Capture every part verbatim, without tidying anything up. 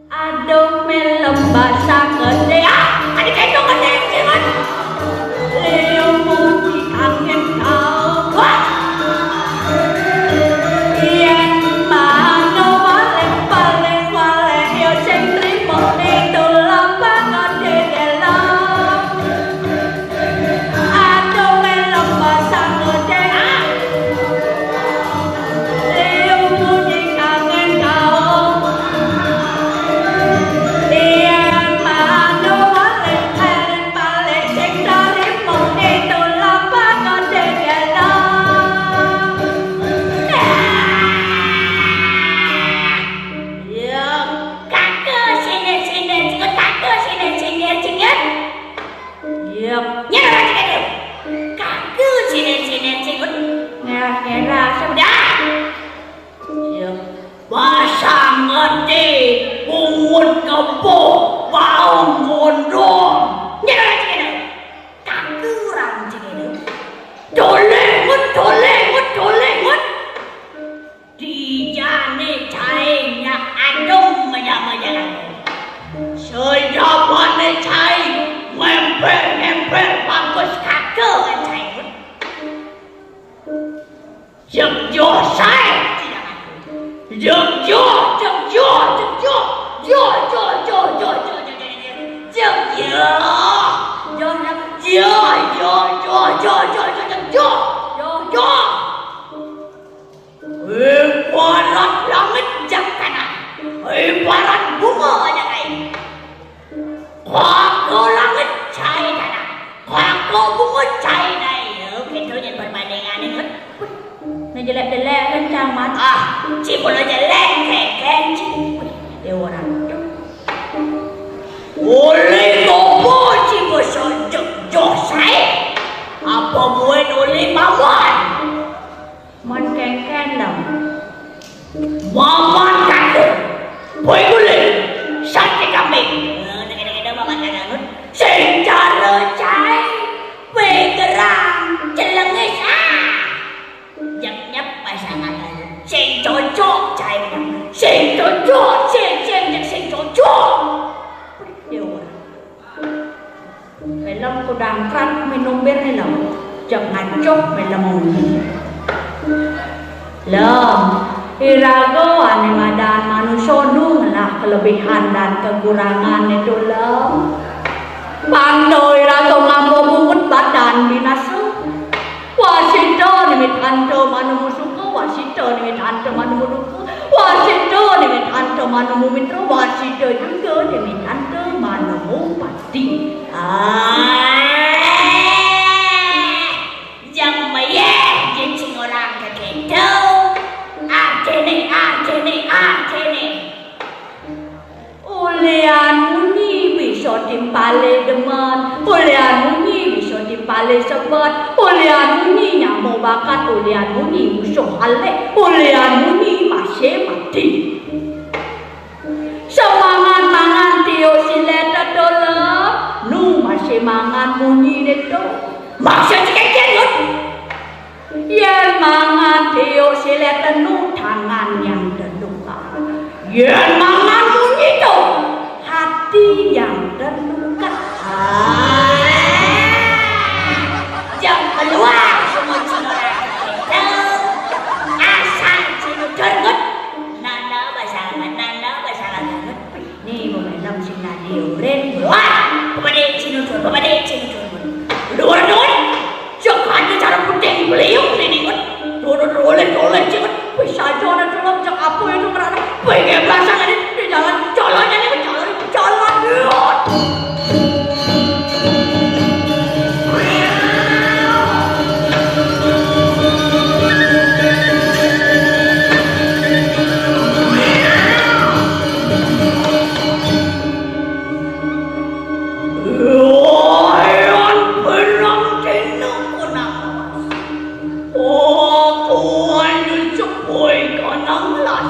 Aduh, melem basah gedé. Ah, ada kéto gedé, Siman. Liu muji angin kau. Wah. Yén mano waleh, waleh, waleh, yo sing trimo itu lapangan gedé lo. Aduh, melem basah gedé. Ah. Liu muji angin kau. Yén mano waleh, waleh, waleh, sing trimo itu lapangan gedé lo. Ya, kagak sini, sini, sini, kagak sini, sini, sini. Yep. Nyerah aja gitu. Kagak sini, sini, sini. Nyerah, nyerah, sudah. Yep. Basah gedé, bungut kebo, baong gondrong. Nyerah aja gitu. Kagak orang aja gitu. Dolengut, dolengut, dolengut. Dijané cai nyak adem meja-meja. Sejabané cai ngemper-ngemper bagus kagak cai. Jek joh saé. Jek joh, jek joh, jek joh. Joh, joh, joh, joh, joh, joh, joh, joh. Jek joh. Joh, joh, joh, joh, joh, joh, joh, joh. Joh, joh. Ibarat langit jak tanah, ibarat bunga jak air. Kagak langit cai tanah, kagak bunga cai air. Yo, gitu jan perbandingané, kan. Nah, jelék-jelék kencang mat. Ah, cibul aja lengkeng, cibul. Ya, orang. Oleh gopo cibul sojek joh saé? Apa buin oleh mawan? Man kéngkén dong. Maman kagak. Boy guling. Sate kambing. Sing cara cai. Pegerang. Celengis. Ah. Nyep-nyep pasangan. Sing cocok cai. Sing cocok. Sing, sing, sing, sing cocok. Ya, wah. Film kudang krak minum bir nih lo. Jangan cok film ini. Lo, irago ané madan manusia nu ngelah kelebihan dan kekurangan itu lo. Pang do irago ngambo bungut badan binasa. Wasita nimitanta manu musuka, wasita nimitanta manu muduka, wasita nimitanta manu mumitra, wasita juga nimitanta manu mupati. Ah, jang mayéh jing sing orang kakéto. Artiné, artiné, artiné. Ulian munyi bisa timpalé demen, ulian munyi bisa timpalé sebet, ulian munyi nyama bakat, ulian munyi musuh alik, ulian munyi masih mati. Semangan mangan tiuk silé tetulem, nu masih mangan munyi ditu. Maksud si kecil, Yun? Yén mangan tiuk silé tenu tangan yang terluka. Yén mangan munyi tu hati yang terluka. Ah, jang keluar semut sing orang kakéto. Asal sing tergut. Nana basah, nana basah tergut. Ni, pemalam sing nadi urin. Wah, pemade cinucun, pemade cinucun. Luar nuwun. Cek aja cara puting beliung ni, ni, Ngun. Turun roleh, roleh, cek. Wis aja ana tulung, cek apa itu merana. Pengen belasan ini di jalan, jalan ini, jalan, jalan, Ngun. Layan perang dina ku nawas. Aku anu sepoi kanang las.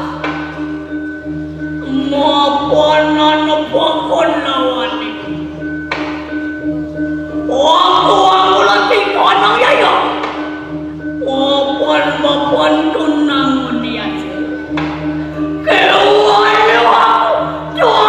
Mapanan bakon lawan iku. Aku, aku lagi kanang yaya. Mapan, mapan tunang diaja. Kéwala aku, doa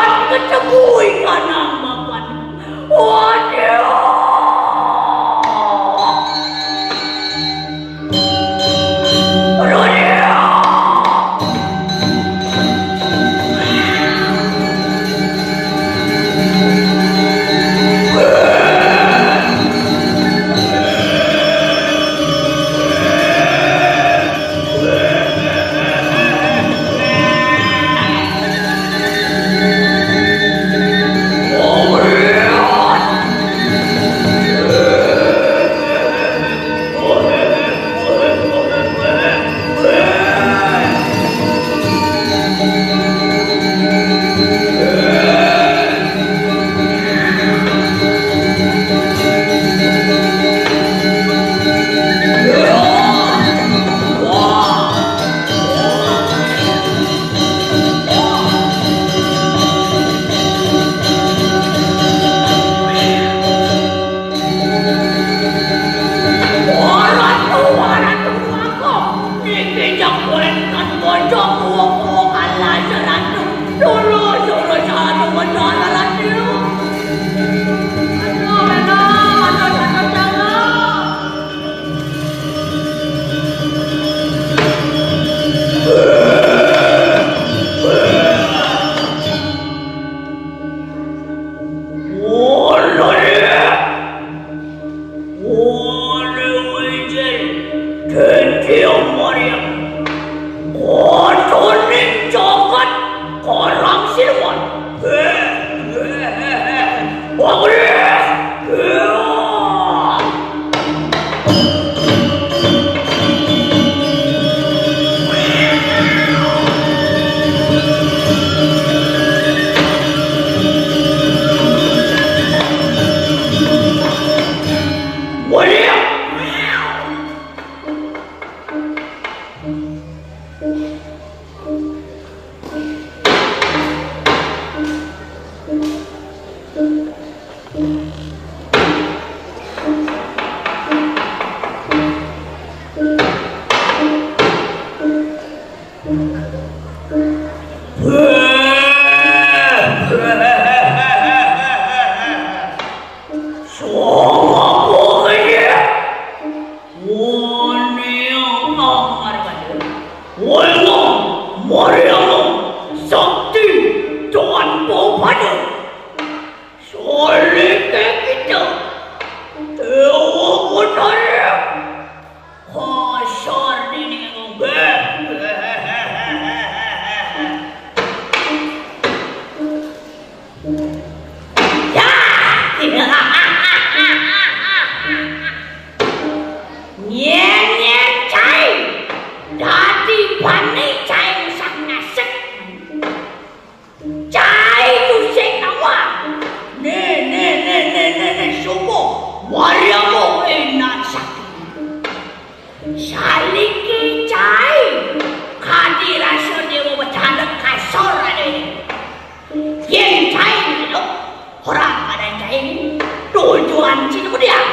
Ora ada kain tujuan sing kemudian.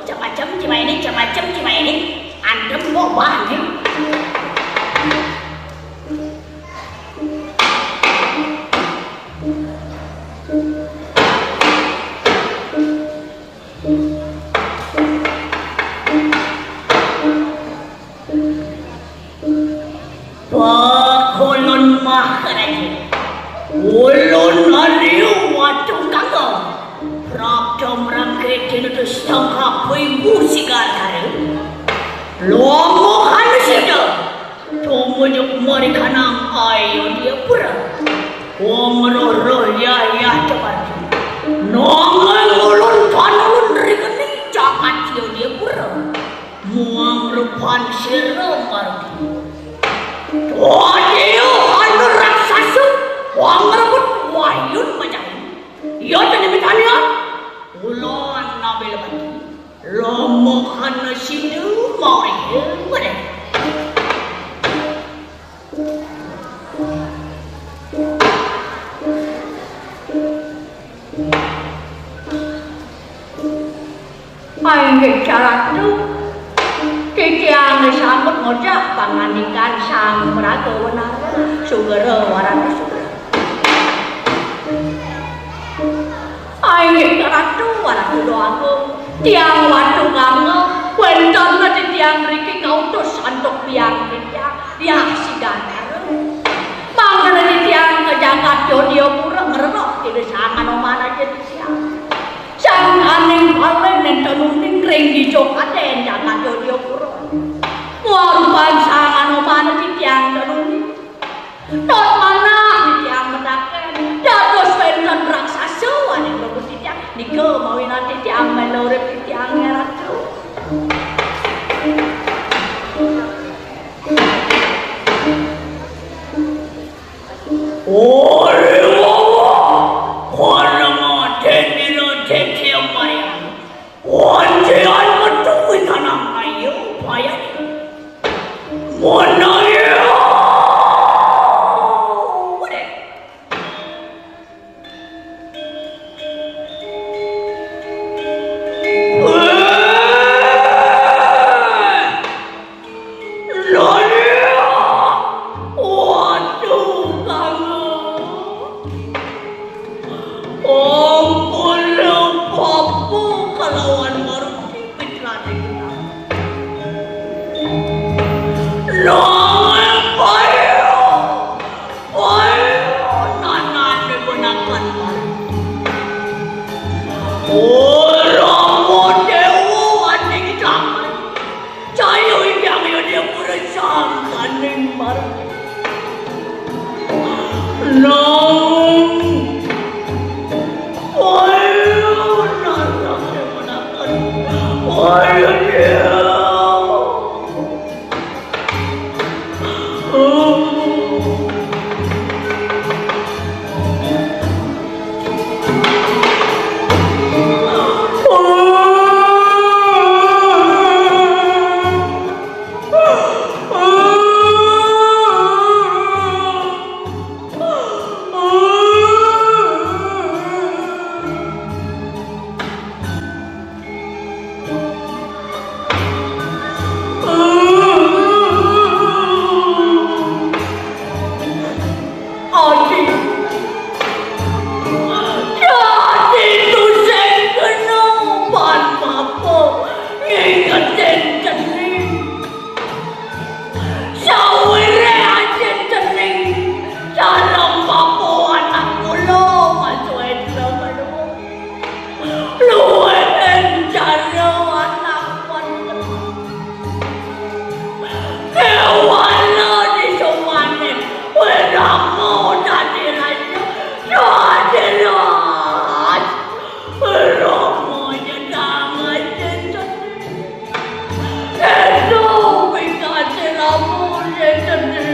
Macam-macam cuma ini, macam-macam cuma ini. Antem kok banyak. Pakulun Maharaja. Ulun aliu Watu Kanggo. Prapta merangkit tinutus tangkap ibu sigara. Longokan sida. Tumujuk mari kanang ayo dia pura. Wong roh-roh yah-yah cepat. Nongol ulun tanulun rikeni jagat yo dia pura. Muang rupan sira margi. Wadya anu raksasa wang rebut wayun macahin. Iya tadi mitanian. Ulon nabi lebat. Lomo kana sida mari. Wadya. Inggih Ratu, titiang disambut ngojak pangandikan Sang Praga Wenara, sugera Waratu sugera. Inggih Ratu, Waratu Doagung, tiang Watu Kanggo, wénten titiang mriki kautus antuk biang titiang, Diah Sigandara. Mangkana titiang ka jagat Yodya pura ngrerok ida sangan oman aja titiang. Sangkaning paling nénten uning ring ijo kadén jagat Yodya pura. Warpan sangan oman titiang ten uning. Tot manah titiang mataken, dados wénten raksasa waning rebut titiang, nika mawinan titiang melu urip titiang ngerat. Ore wawa, ora ngadeni roti kiamaya. Onjean metu ing tanah ayu, bayani. Monaya. Lha, waduh, Kang. Ampun, Bapak kalawan Maruti Pitrane. Nang payo. Oi, nanane benakan mari. Ora modéwa aning jaman. Caya ingkang yadya pura sangkaning margi. Nang. Oi, nanane benakan. Oi, ya. Adi, dadi tusing kena umpan bapa ngingetin cening. Sawire ajin cening, sareng bapa anak kula, Mas Wendra Manuwung. Luwih encara anak wadon. Kéwala disumaning wirama dadi raja, dadi raja. Rama nyedang aja sedih. Kéto pikasih lamun sedih.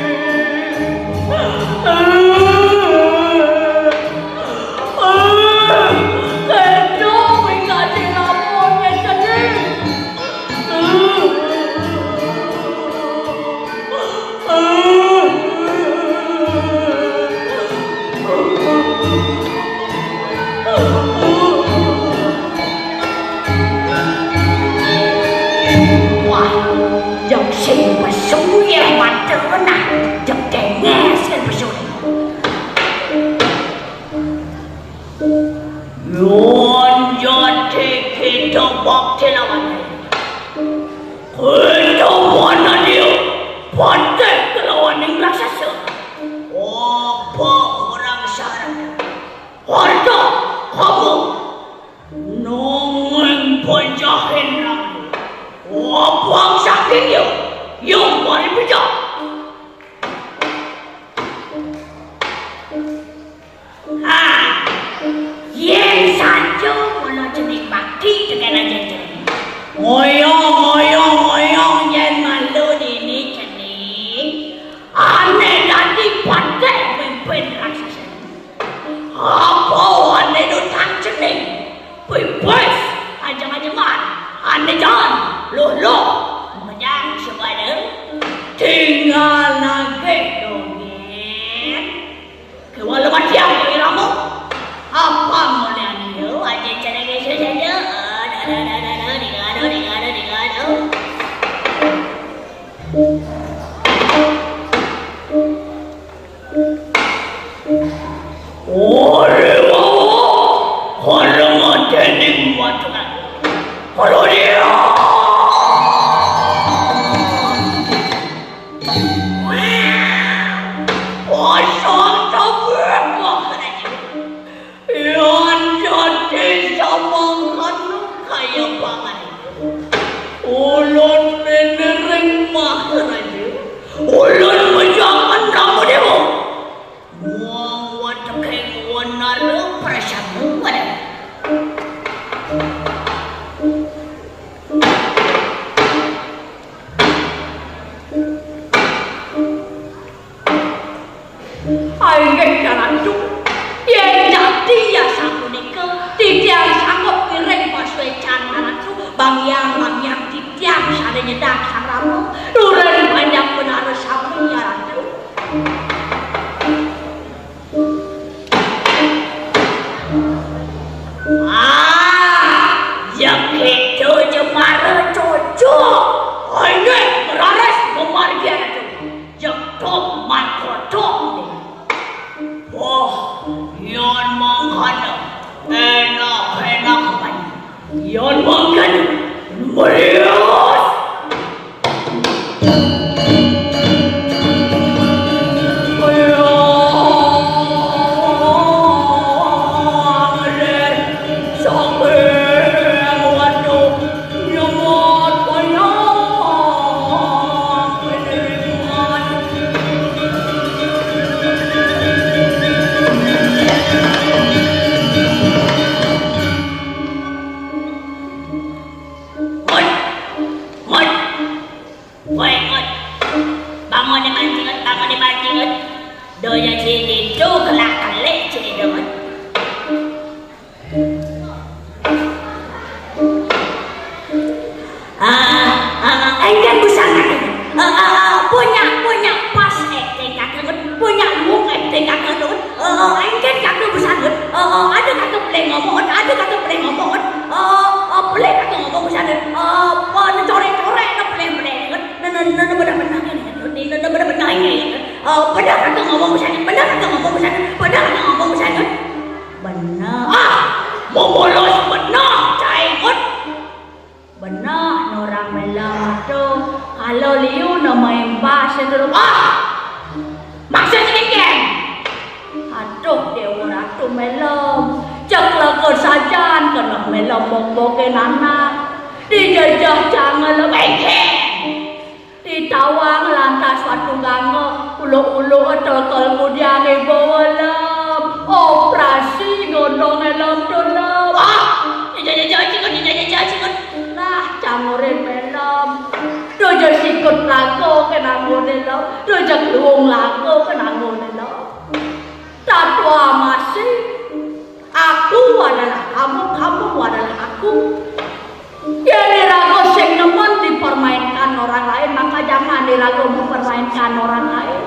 Harta kamu nanging panjahin ramu. Abang saking yo, yo mari pijak. Ha, yen saja mula cening bakti tekan aja cening. Ngoyong, ngoyong, ngoyong, yen malu dini cening. Ane dadi patek mimpin raksasa. Apa ane dutang cening? Pipis, ajeng-ajengan, ane jan, loh-loh, mejang sebada. Tinggal nagih dongeng. Kewala matiang irama. Apa mulane yo, aja cara biasa saja. Ada, ada, ada, ada, ada, ada, ada, ada. Ore wawa, ora mateni waturan. Ora dia. Pasang tabek wah kena. Yan jadi samangkan kaya pangan. Ulun menering maharaja. Ulun menjangan kamu demo. Wong wateking wanara prasamu wala. Inggih, Ratu. Yen jati ya sapunika, titiang sanggup ngiring pasuecan Ratu, banggiang-banggiang titiang sane nyedak sarama, nuren panjang benares sami ya Ratu. Ah, ya gitu jemara cocok. Inggih, raris gemargi Ratu. Jek tok mangkotok ni. Wah, yan mangkana enak-enak kan. Yan mangkana merias. Woi, Ngut. Bangun di mancing, Ngut. Bangun di mancing, Ngut. Doya sini tu kelak kelik sini tu, Ngut. Ah, ah, engken busana. Ah, ah, ah, punyak, punyak pas acting kakak, punyak mung acting kakak tu. Ah, ah, engken kakak busana. Ah, ah, ada kakak boleh ngomong, ada kakak boleh ngomong. Ah, ah, boleh kakak ngomong busana. Ah, apa ni corek-corek nak boleh, boleh. Nah, nah, nah, nah, benar-benar ni. Ni, nah, nah, benar-benar ni. Ah, benar kakak ngomong busana, benar kakak ngomong busana, benar kakak ngomong busana. Benar. Ah, momolos benar, cai Ngut. Benar, norang melem tu. Kalau liu nama imbas itu. Ah! Maksud sedikit. Aduh, Dewa Ratu melem. Cek laga sajan kena melem mok-mokin anak. Dijejeh jangan lebih. Ditawang lantas watu gangga, uluk-uluk tekel kudian ibu welem. Operasi gondong elem tulem. Wah, jajaja cikut, jajaja cikut. Nah, cangurin melem. Dojo sikut lago kena ngunilem. Dojo luung lago kena ngunilem. Tatua masih. Aku adalah kamu, kamu adalah aku. Yen iraga sing nemen dipermainkan orang lain, maka jangan iraga mempermainkan orang lain.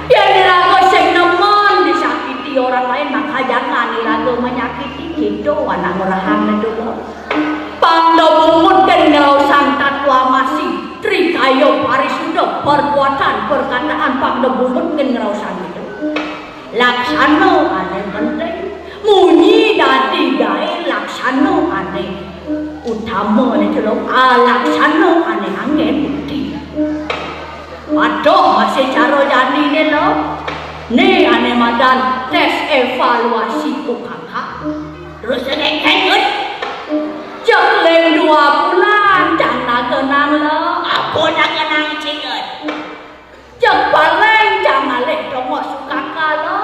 Yen iraga sing nemen disakiti orang lain, maka jangan iraga menyakiti. Gitu anak ngurahane dulu. Pangda bungut ken ngraosang tatua masih, trikaya parisuda, perbuatan, perkataan, pangda bungut ken ngraosang itu. Laksana ane penting, munyi dadi gae laksana ane utama niku lho, alaksana ane anggen bukti. Aduh, masih cara janine lho. Né ané madan tes évaluasi U K K. Terus kénkén, Ngut? Cék ling dua bulan cang nakénang lo. Apa nakénang, Ngut? Cék paling cang ngalih tongos U K K lo.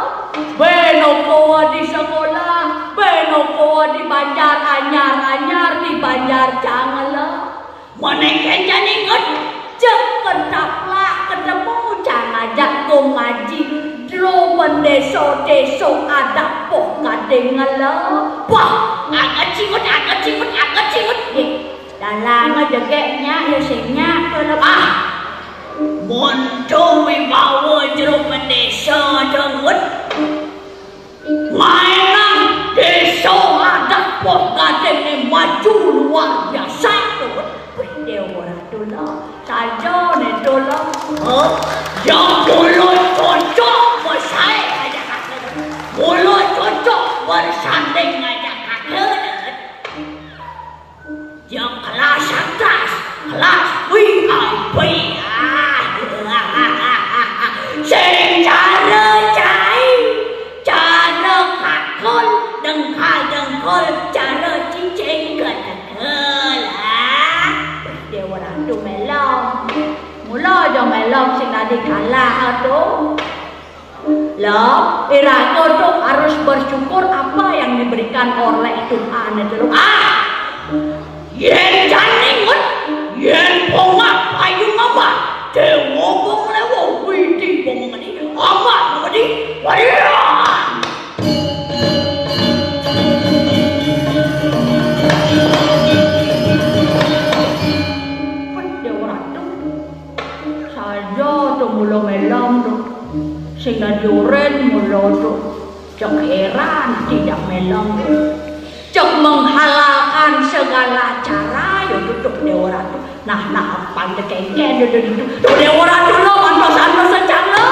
Bén kowa di sekolah, bén kowa di banjar anyar-anyar, di banjar cang lo. Manéh kénkén, Ngut? Cék ketaplak ketemu cang ngajak Gung Aji, jero pendésa désa adat Poh Gading lo. Wah, anget, Ngut, anget, Ngut, anget, Ngut. Nggih. Dalang jegég nyak, ya sing nyak to lo. Ah, monto wibawa jero pendésa to, Ngut. Maénang désa adat Poh Gading né maju luar biasa to. Wih, Déwa Ratu lo. Saja né to lo. Hah? Yang mula cocok besaing ngajak aku. Mula cocok bersanding ngajak aku. Yang kelas atas, kelas V I P. Ah. Sing cara cai, cara kakul, dengkal dengkul, cara cicing ketekul. Ah. Déwa Ratu mélem. Mula aja mélem sing dadi kalah to. Lah, iraga tu harus bersyukur apa yang diberikan oleh Tuhan itu. Ah! Yén jani, Ngut, yén pongah payu ngambah, déwa pangléwa widi pangmudi, ambah pangmudi, wadiah! Déwa Ratu. Saja to mula mélem to. Sing dadi orén mula to. Cék héran tidak mélem to. Cék menghalalkan segala cara ya to, Déwa Ratu. Nah, nah, apa kénkén to, to, to. To Déwa Ratu lo, mantos-antos secang lo.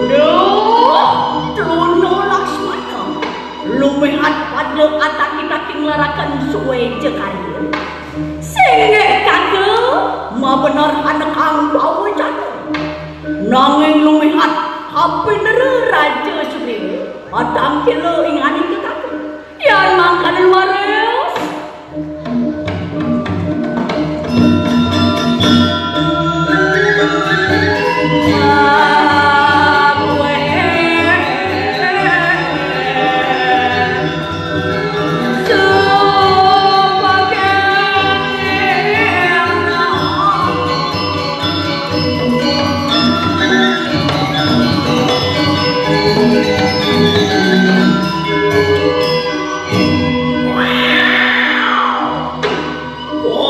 Duh, Truna Laksmana. Lumihat pada ataki-taki nglaraken sué ja karya. Singgih kaka, mabener anekang pawecana. Nanging lumihat kapinera Raja Sugriwa, padang kila inganing kekaka. Yan mangkana leres.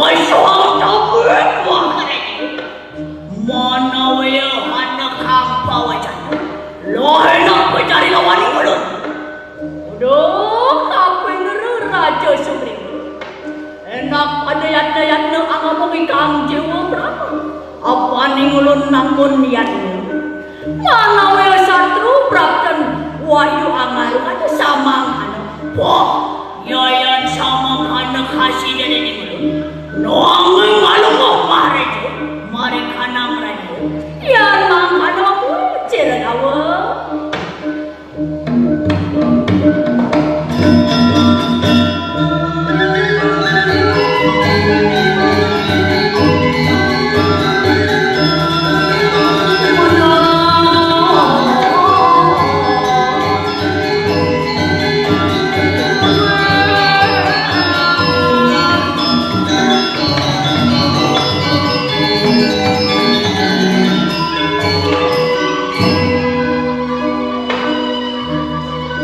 Kosong topik wah. Manawaya anak hang pawacana. Loh, enak pacari lawan ulun. Aduh, kaping Raja Sugriwa. Enak pada yatna-yatna angamung ikang jiwa Brahma. Apaning ulun nangun yatna. Manawaya satru praptan wahyu angaruh ada samanghana. Wah, yayan samanghana kasih dene ulun. Nanging alungguh maharaja, mari kanang raja. Yan manghana mucir gawa.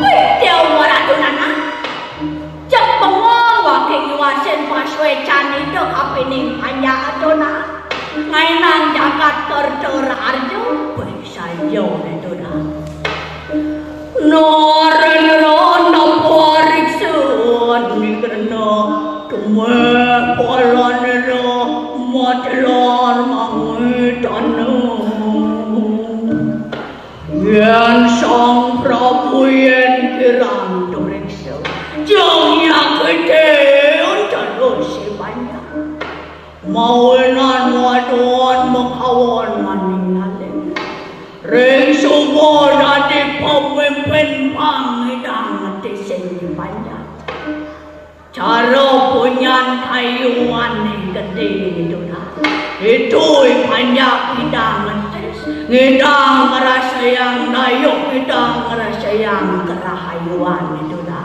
Wih, Déwa Ratu nang Can itu kapining panjak, Dona. Ngaénang jagat kerta raharja, wéh, sanjana, Dona. Narendra napariksa nigrena, tuméh palanira matelar mangwitana. Yén Sang Prabu yén kirang duriksa, jeng nyakitin terus si panjak. Mawinan wadon makaon maningalin. Ring suba dadi pemimpin pang idang ngetis sing panjak. Cara punyan kayuané gedé, Dona. Itu i panjak idang ngetis, ngidang ngrasayang dayuh, ngidang ngrasayang kerahayuan, Dona.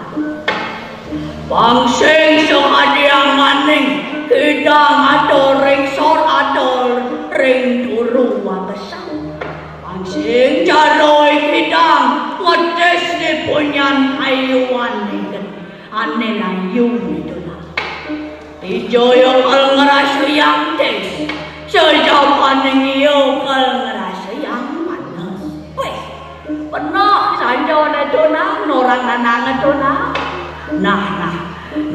Pang sing sahadiang maning kidang ada ring sor, ada ring turu watesan. Pang sing cara kidang ngetis di punyan kayuané gedé. Ané layu, Dona. Dija ia kal ngrasayang tis, sajabaning ia kal ngrasayang panas. Wéh, peneh sanjana, Dona, norang nanang, Dona. Nah, nah.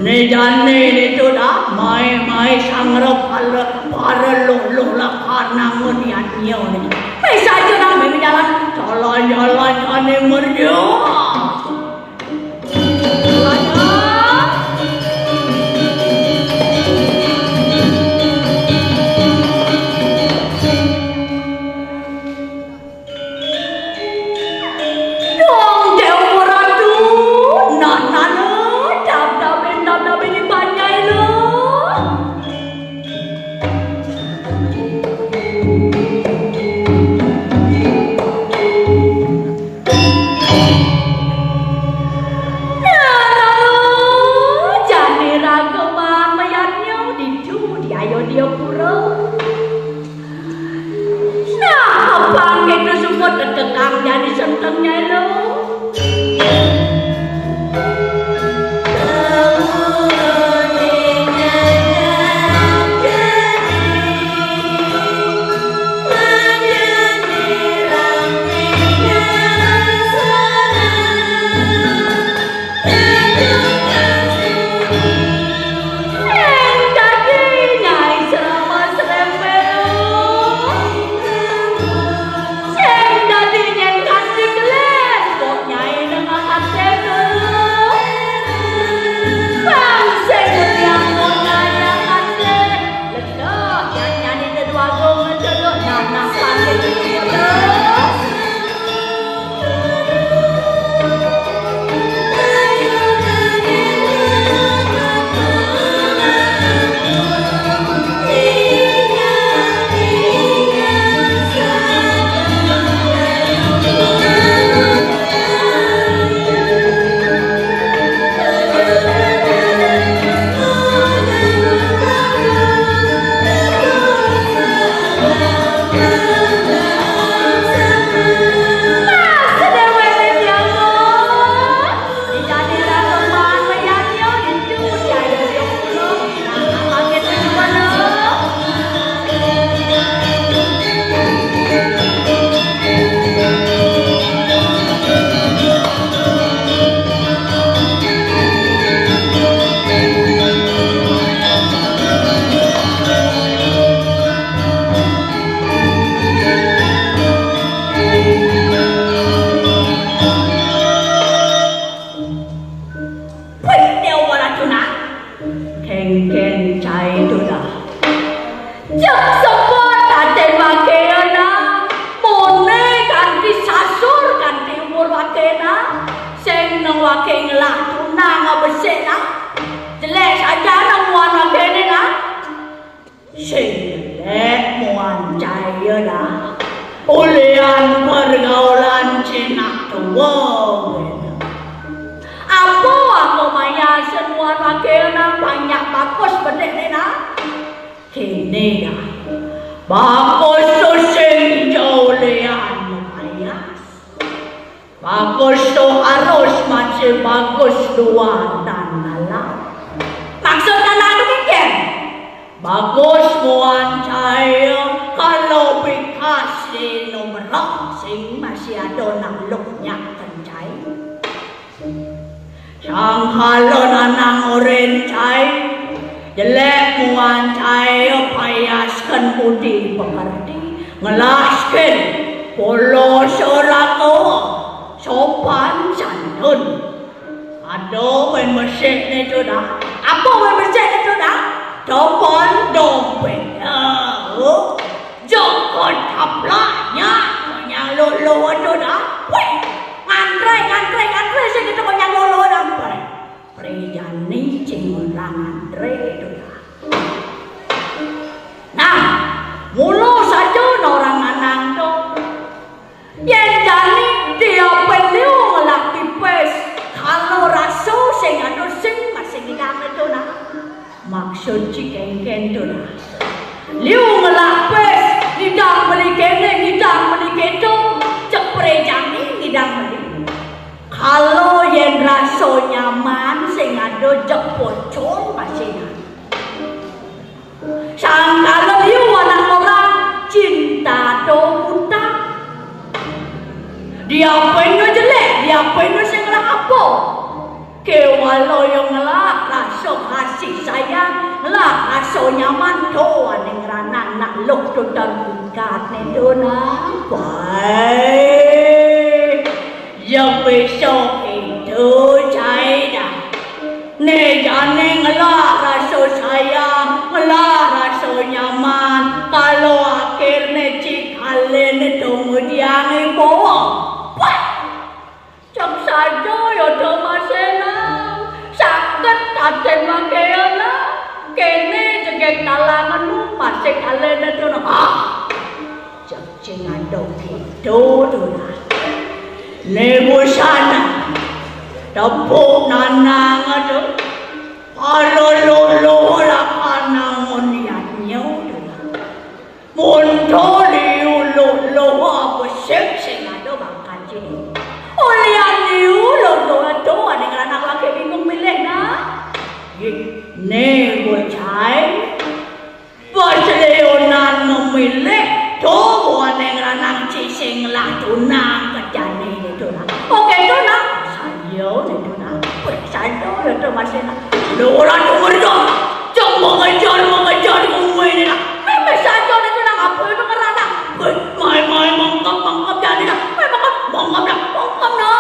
Né jani, Dona, mai, mai sangra pala, para luh-luh lakar nangun yan nyau né. Mai saja nang mai jalan, jalan-jalan ané merja. Dong Déwa Ratu, nah, nah, nah, dab-dabin, dab-dabin di panjai lo. Nah, jani raga maan mayadnya ditu di Ayodya Pura. Nah, apa kita semua tekekang jani sentengnya lo? Wih, Déwa Ratu nah. Kéngkén cai Dona. Cep sepot aten wakéna. Muné kanti sasur kanti umur wakéna. Sing nang waké ngelah tunang besik nah. Jelék saja nang muan wakéné nah. Sing jelék muan cai nah. Ulian pergaulan cinak tua. Apa, apa maya senuan wakéna panjak bagus bedik né nah? Kéné nah. Bagus to sing jauh lian mayas. Bagus to harus masih bagus dua tan dalam. Maksud anak demikian. Bagus muan cai, kala bikasé numerak sing masih ada naluk nyak kencai. Sangkala nanang oren cai, jelék muan cai, payasken budi pekerti, ngelasken polos raka, sopan santun. Aduh, wén besikné to dah. Apa wén besikné to dah? Telepon dompét. Oh, jokot kaplaknya, konyang lolo to dah. Wéh, ngantré, ngantré, ngantré sing kéto konyang lolo dah. Wéh, préjani sing ora ngantré to dah. Nah, mula saja orang lanang to. Yén jani diapin liu ngelah pipis, kala rasa sing ada sing masih ngidang to nah. Maksud ci kéngkén to nah. Liu ngelah pis, ngidang beli kéné, ngidang beli kéto, cek préjani ngidang beli. Kala yén rasa nyaman sing ada jeg pocol masih nah. Sangkala liu anak orang cinta to buta. Diapin yo jelék, diapin yo sing ngelah apa. Kéwala yo ngelah rasa kasih sayang, ngelah rasa nyaman to ané ngeranang nak luk to tergugat né to nah. Baik. Yang besok itu cai dah. Né jani ngelah rasa sayang, ngelah rasa nyaman, kala akhirné ci kalen tunggu diang bawa. Wah! Cek saja ya do masena, sakit aten makéana, kéné jegek talanganmu masih kalen to nah. Ah! Cek cing andok kéto to nah. Né busana, tepuk nanang to. Kala lolo lah kanangon niatnya to nah. Mun to liu lolo besik sing ada bakal cing. Ulian liu lolo to ané ngeranang lagi bingung milih nah. Né bocah. Pas leonan memilih, to buane ngranang cising lah tunang kejane tunang. Oke tunang, sayo ne tunang. Weh, sayo ne tunang masih nak. Lo orang tu merdok, cok mengejar, mengejar gue ni nak. Memang sayo ne tunang, apa itu ngranang? Weh, mai, mai, mangkap, mangkap jadi nak. Mai, mangkap, mangkap nak, mangkap nak.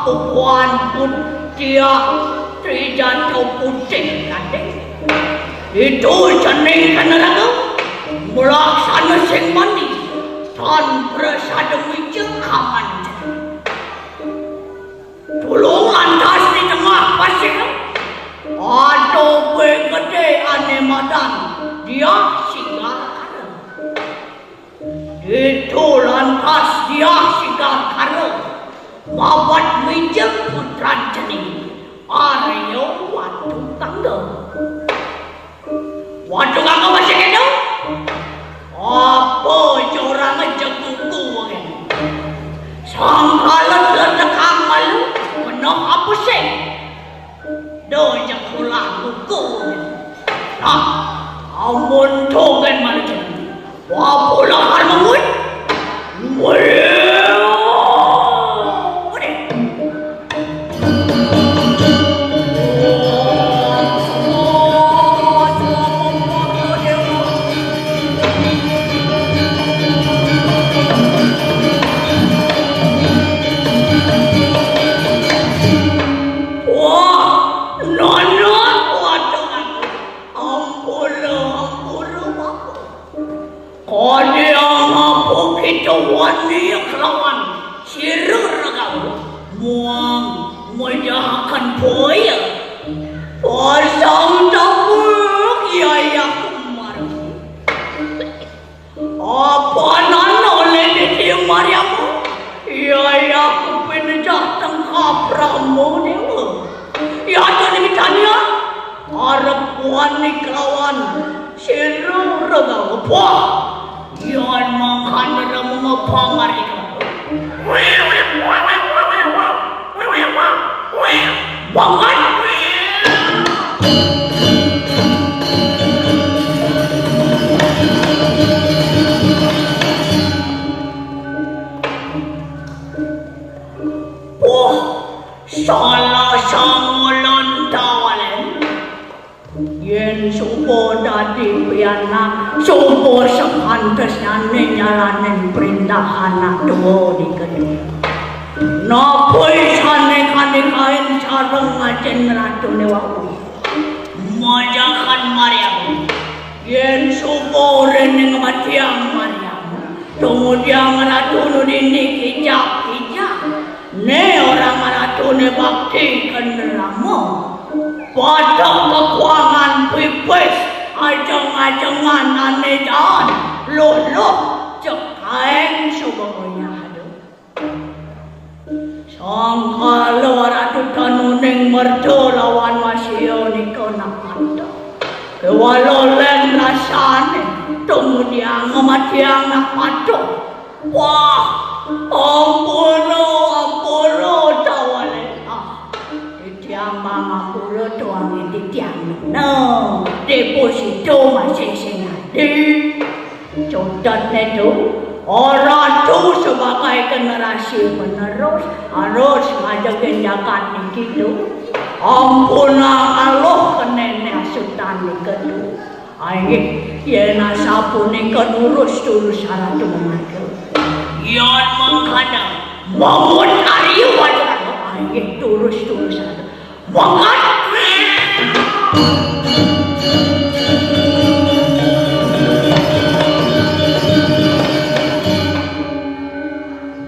Pukuan putih, trijata putih, Raden. Itu cening kanaraga, mulaksana sing mani, tan prasada wija kamanten. Tulung lantas di tengah pasir, ada gedé ané madan Diah Sigalkara. Ditu lantas Diah Sigalkara mabat mijeng putran cening, Arya Watu Kangga. Watu Kangga masih kéto? Apa corang jekuku wéngen? Sangkala tetekang malu, menok apa sing? Do jekulah kuku wéngen. Nah, amun togen malu. Wah, bola harmon. Wah. Wah, nono, waduh, ampura, ampura, Bapak. Kadéang apa kita wani kelawan sira ragawa? Muang majahaken boya. Pasang tapuk yayah kumargi. Apanan oleh Didi Mariama? Yayah kupinejah tengkap Rama Dewa. Yadane mitania arep wani kelawan sira ragawa. Wah, yan mangkana Rama ngepang ari. Banget. Wah, salah sangulun tawalen. Yen suba dadi pianak, suba sepantesnyane nyalanin perintah anak tua di kedua. Napi sane kandikain sareng ngajin ratune wau? Majakan Maryam. Yen suba rene ngematiang Maryam, tumudiang ratu nudini kijak-kijak. Ne orang ratu ne bakti kenderama. Pada kekuangan pipis, ajeng-ajengan ane daan, luluh, cekaeng suba goyah. Sangkala ratu tanuning merta lawan wasia nika nak patuh. Kewala len rasane, tumudiang ngematiang nak patuh. Wah, ampura, ampura, tawale. Ah, titiang mang ampura tuange titiang. No, deposito masih sing ade. Contohne tu, ratu sebagai generasi penerus harus ngadegaken jagat niki tu. Ampun aluh kenene asutan nika tu. Inggih, yen asapunika nurus tulus saratu menika. Yen mangkana, bangun ari wajar. Inggih, turus tulus saratu. Bangun.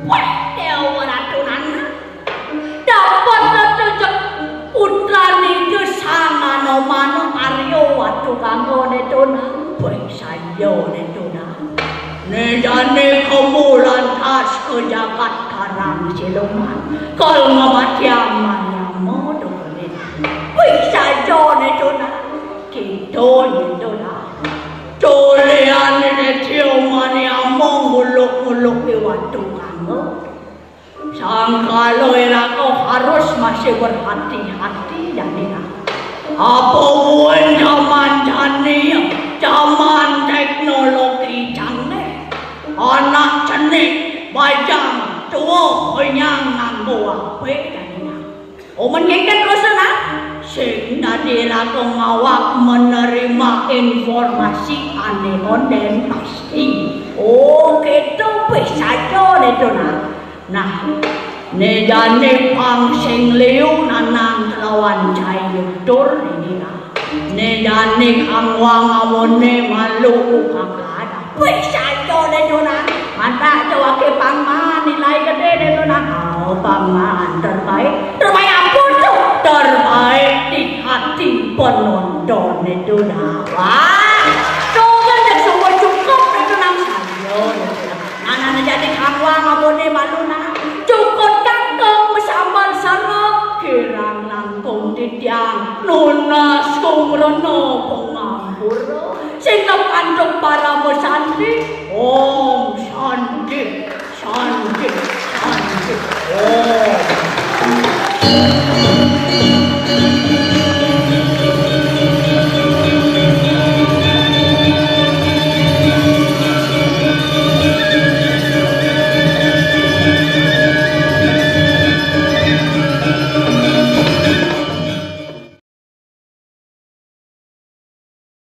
Wah, Dewa Ratu Nana. Dapat tetujuk putrane itu sangano mano Arya Watu Kanggo ne Tuna. Baik saja ne Tuna. Ne jane kamu lantas ke jagat Karang Siluman. Kal ngamatiang Maryama dukune. Baik saja ne Tuna. Kita ne Tuna. Tulian ne Tio Maryama nguluk-nguluk di Watu Kanggo. Sangkala iraga harus masih berhati-hati, Danira. Apa mungkin zaman jani, zaman teknologi canggih, anak cenik, bajang, tua, kenyang nganggo H P, Danira. Omen ngeken terus, nah. Sing dadi iraga ngawak menerima informasi ane onden pasti. Oh, keto wis saja ne, Tuna. Nah, Né jani pang sing liu nanang kelawan cai tur dini nah. Né jani kang wang amoné malu kakak. Wih, saja deh Juna. Mata jawake pangman nilai gedé deh Juna. Oh, pangman terbaik. Terbaik apa tuh? Terbaik di hati penonton itu dah. Wah, tuh kan dah semua cukup itu nang saja. Nah, nah, nah, jadi kang wang amoné malu nah. Cukup kangkung masambel sareng kirang langkung titiang nunas kumrena pangampura. Sing nepanduk para masanti. Om Santi, Santi, Santi. Om.